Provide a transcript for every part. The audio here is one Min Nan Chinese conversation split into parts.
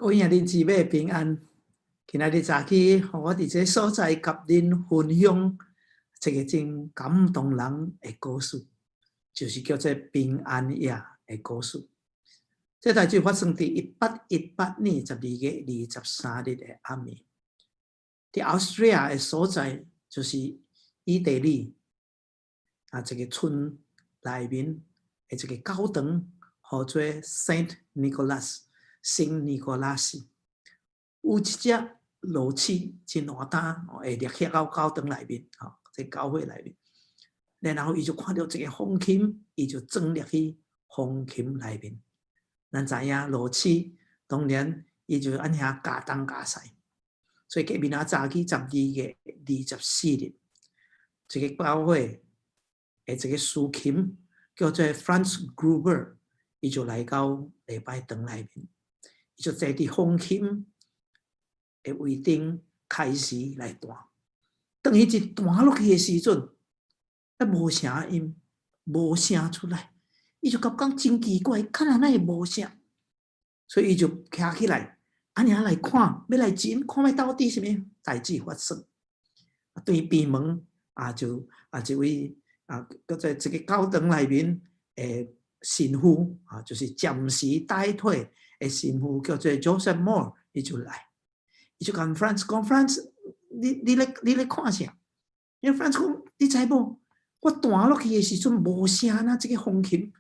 各位兄弟姊妹平安。今仔日早起，予我佇這个所在佮恁分享一个真感動人的故事，就是叫做平安夜的故事。這代誌發生佇1818年12月23日的暗暝，佇 Austria 的所在，就是意大利啊，一個村內面的一個教堂，號做 Saint Nicholas 聖尼古拉斯。有一隻螺絲真大擔，會掠去到教堂內面，吼，這教會內面。然後伊就看著一個風琴，伊就鑽入去風琴內面。咱知影螺絲當然伊就按遐咬東咬西，所以隔明仔早起12月24日，這個教會的一個司琴叫做 Franz Gruber，伊就來到禮拜堂內面，伊就坐佇風琴的位頂開始來彈。當伊一彈落去的時陣，啊，無聲音，無聲出來，伊就感覺真奇怪，敢若哪會無聲？所以伊就徛起來，按呢來看，欲來尋，看覓到底啥物代誌發生。對邊門啊，就啊一位啊，閣在這個教堂內面的神父啊，就是暫時代替的神父，叫做 Joseph Mohr，伊就來，伊就共 Franz 講：Franz，你咧看啥？因為 Franz 講，你知無？我彈落去的時陣無聲啊，這個風琴。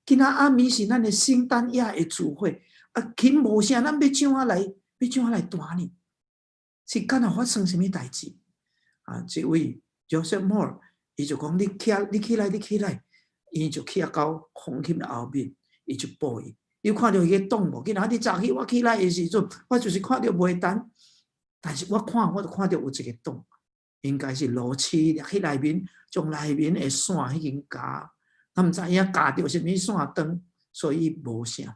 今仔暗暝是咱的聖誕夜的聚會，啊，琴無聲，咱欲怎仔來？欲怎仔來彈呢？是敢若發生啥物代誌？啊，這位 Joseph Mohr，伊就講：你起，你起來，你起來。伊就去到風琴的後面，伊就報伊。你有看著彼个洞無？今仔日早起我起來的時陣，我就是看著袂彈，但是我看我就看著有一個洞，應該是螺絲入去內面，將內面的線彼經鉸，咱毋知影鉸著啥物線斷，所以無聲。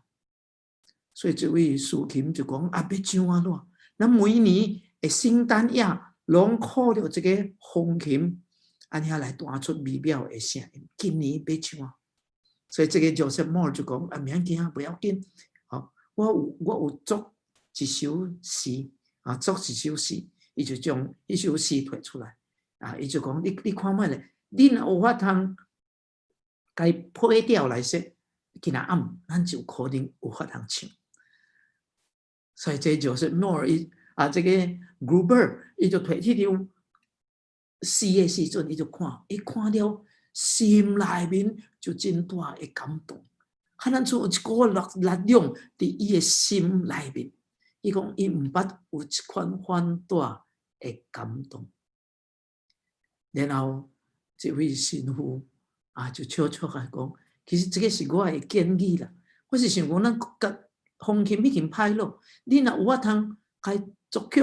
所以這位司琴就講：啊，欲怎按怎？咱每年的聖誕夜，攏靠著這個風琴，按呢來彈出美妙的聲音。今年欲怎？所以這個 Joseph Mohr 就講：啊，免驚，不要緊。吼，我有作一首詩，啊，作一首詩，伊就將彼首詩提出來。啊，伊就講：你看覓咧？恁若有法通共伊配調來說，今仔暗咱就可能有法通唱。所以這 Joseph Mohr 伊啊，這個 Gruber 伊就提這張詩的時陣，伊就看，伊看了心內面就真大的感動，可能像有一股力量佇伊的心內面。伊講伊毋捌有這款反大的感動。然後這位神父啊，就笑笑共伊講，其實這個是我的建議啦。我是想講，咱共風琴已經歹咯，你若有法通共伊作曲，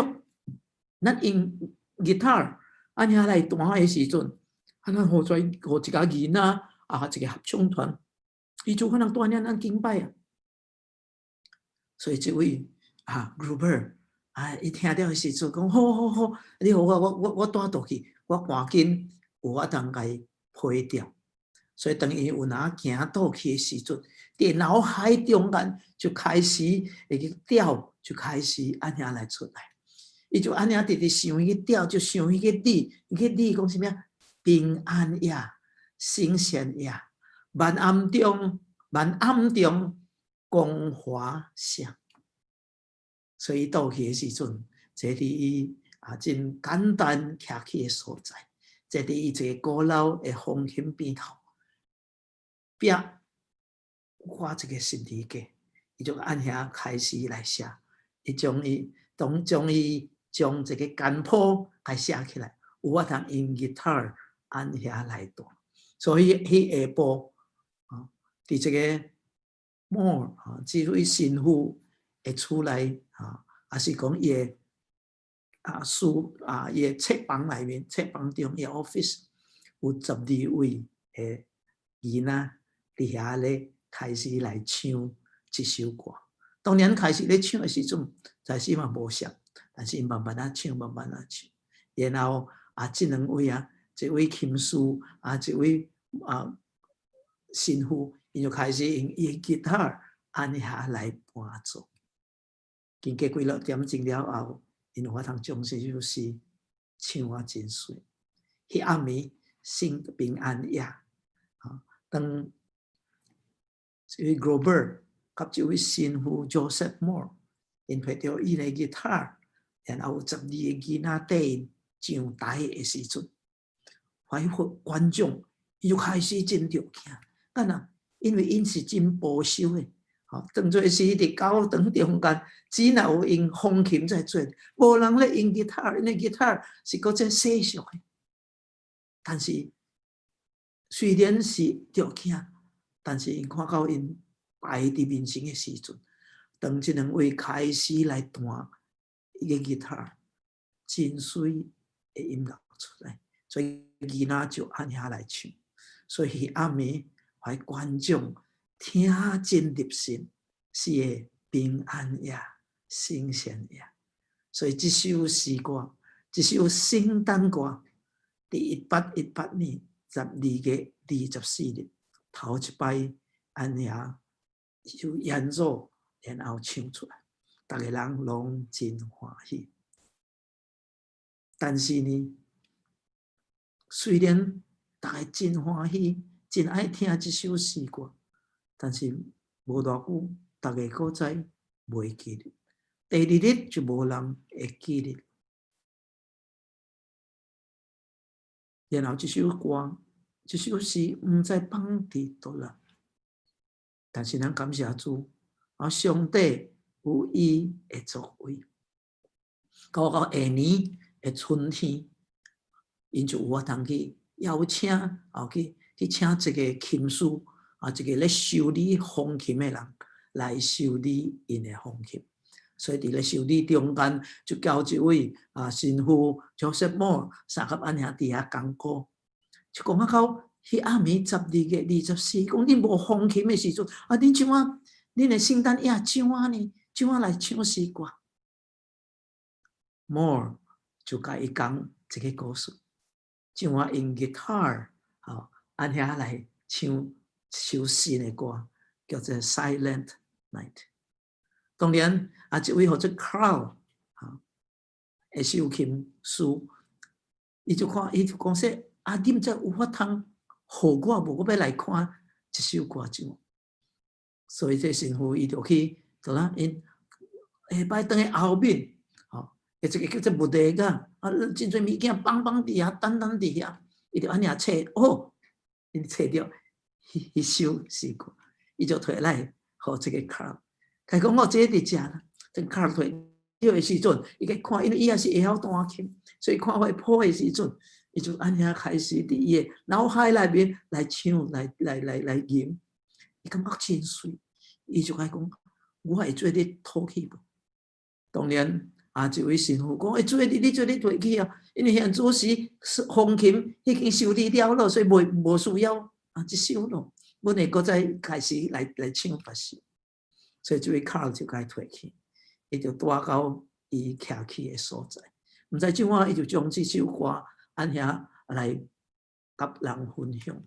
咱用吉他按呢來彈的時陣，啊，咱予跩予一个囡仔啊，一個合唱團，伊就可能帶領咱敬拜啊。所以這位啊，Gruber 啊，伊聽著的時陣講：好好好，你予我我帶倒去，我趕緊有法通共伊配調。所以當伊有哪行倒去的時陣，佇腦海中間就開始會個調，就開始按呢來出來。伊就按呢直直想彼個調，就想彼個字，彼個字講啥物啊？平安夜，聖善夜，萬暗中，萬暗中光華射。所以倒去的時陣，坐佇伊啊真簡單徛起的所在，坐佇伊一個古老的風琴邊頭，壁掛一個十字架，伊就按遐開始來寫，伊將伊當將伊將這個簡譜共寫起來，有法通用吉他按遐來彈。所以彼下晡啊，佇這個 Mohr 啊，這位神父的厝內啊，抑是講伊的啊書啊，伊的冊房內面，冊房中伊 office 有12位的囡仔佇遐咧開始來唱這首歌。當然開始咧唱的時陣，在時嘛無熟，但是𪜶慢慢仔唱，慢慢仔唱。然後啊，這兩位啊，一位琴師啊，一位啊神父，𪜶就開始用伊的吉他按遐來伴奏。經過幾落點鐘了後，𪜶有法通將這首詩唱啊真媠。彼暗暝聖平安夜，啊，當這位 Grober 佮這位神父 Joseph Mohr，𪜶提著伊的吉他，然後有12個囡仔綴𪜶上台的時陣，懷觀眾伊就開始真著驚，敢若因為𪜶是真保守的，吼，當做是佇教堂中間，只若有用風琴在做，無人咧用吉他，因為吉他是閣這世俗的。但是雖然是著驚，但是𪜶看到𪜶擺佇面前的時陣，當這兩位開始來彈伊个吉他，真媠的音樂出來，所以囡仔就按遐來唱。所以彼暗暝，予觀眾聽真入神，是個平安夜、聖善夜。所以這首詩歌，這首聖誕歌，佇1818年12月24日，頭一擺按遐有演奏，然後唱出來，逐个人攏真歡喜。但是呢，雖然逐个真歡喜，真愛聽這首詩歌，但是無偌久，逐个閣再袂記得。第二日就無人會記得。然後這首歌，這首詩毋知放佇佗落。但是咱感謝主，啊，上帝有伊的作為。到到下年的春天，𪜶就有法通去邀請，啊，去請一個琴師，啊，一個咧修理風琴的人來修理𪜶的風琴。所以佇咧修理中間，就交一位啊神父 Joseph Mohr 相佮按遐佇遐講古，就講啊到彼暗暝12月24，講恁無風琴的時陣，啊，恁怎啊？恁的聖誕夜怎啊呢？怎啊來唱詩歌？Mohr 就共伊講一個故事，怎啊用吉他，吼，按遐來唱首新的歌，叫做《Silent Night》。當然，啊，這位號做 Carl，吼，的修琴師，伊就看，伊就講說，啊，你毋知有法通予我無？我欲來看這首歌怎？所以這神父伊就去，就啦，𪜶下擺轉去後面，吼，一個叫做木地噶，啊，真濟物件放放佇遐，等等佇遐，伊就按呢揣，哦，伊揣著彼首詩歌，伊就提來予這個 Carl。伊講我這佇遮啦，這 Carl 提著的時陣，伊去看，因為伊也是會曉彈琴，所以看彼譜的時陣，伊就按呢開始佇伊的腦海內面來唱，來來來來吟，伊感覺真媠，伊就共伊講，我會做你討去無？當然，啊，這位神父講，會做你，你做你提去啊，因為現主時風琴已經修理了咯，所以袂無需要啊，這首咯，阮會閣再開始來來唱別首。所以這位卡就共伊提去，伊就帶到伊徛起的所在。毋知怎啊，伊就將這首歌按遐來佮人分享。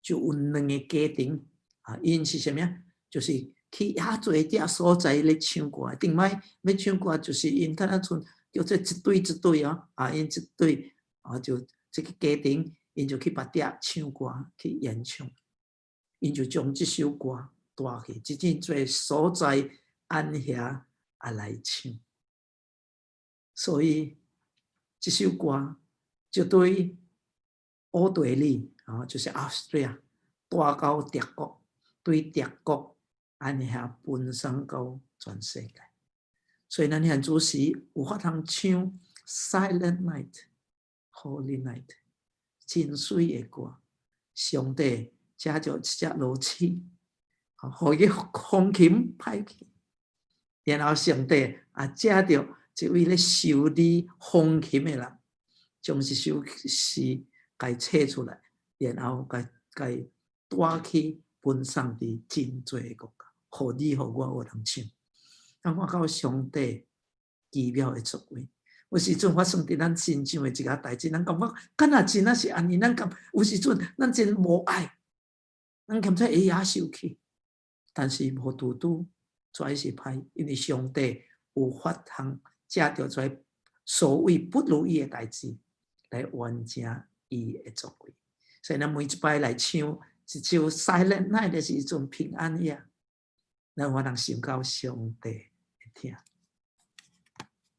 就有兩個家庭啊，𪜶是啥物啊？就是去遐濟遮所在咧唱歌。頂擺欲唱歌，就是𪜶敢若賰叫做一隊一隊哦，啊，𪜶一隊啊，就這個家庭，𪜶就去別地唱歌去演唱，𪜶就將這首歌帶去，這真濟所在按遐啊來唱，所以這首歌就對奧地利啊，就是 Austria 帶到德國，對德國按遐分送到全世界。所以咱現主時有法通唱《Silent Night》、《Holy Night》，真媠的歌。上帝藉著一隻老鼠，予伊風琴歹去，然後上帝也藉著一位咧修理風琴的人，將這首詩共揣出來，然後共共帶去分送佇真濟國家，予你予我有通唱。咱看到上帝奇妙的作為，有時陣發生佇咱身上的一個代誌，咱感覺敢若真仔是按呢，咱感有時陣咱真無愛，咱感覺會曉受氣，但是無拄拄，煞是歹，因為上帝有法通藉著這所謂不如意的代誌來完成伊的作為。所以咱每一擺來唱一首 Silent Night 的時陣，平安夜，咱有法通想到上帝的疼。